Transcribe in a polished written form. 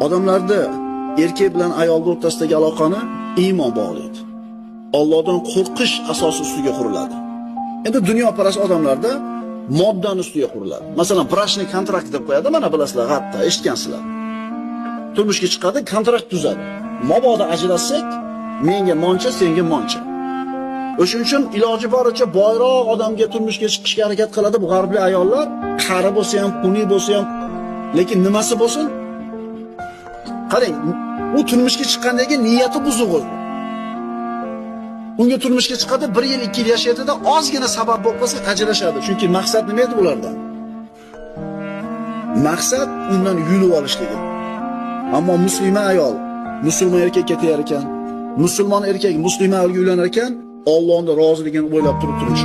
Odamlarda erkak bilan ayolning o'rtasidagi aloqani iymon bog'laydi. Allohdan qo'rqish asosi ustiga quriladi. Endi dunyoparast odamlarda moddan ustiga quriladi. Masalan, брачный kontrakt deb qo'yadi, mana bilasizlar, g'aribda eshitgansizlar. Turmushga chiqadi, kontrakt tuzadi. Mabodo ajrashsak, menga moncha, senga moncha. O'shuning uchun iloji boricha boyroq odamga turmushga chiqishga harakat qiladi bu g'arbli ayollar, qari bo'lsa ham, quni bo'lsa ham, lekin nimasi bo'lsin? Qarang, u turmushga chiqqandan keyin niyati buzuq o'zi. Unga turmushga chiqadi, 1 yil, 2 yil yashaydida, ozgina sabab bo'lib qolsa ajrashadi. Chunki maqsad nima edi bularda? Maqsad undan yulib olishligi. Ammo musulmon ayol musulmon erkakka tegar ekan, musulmon erkak musulmon ayolga uylanar ekan, Allohning roziligini o'ylab turib turmush.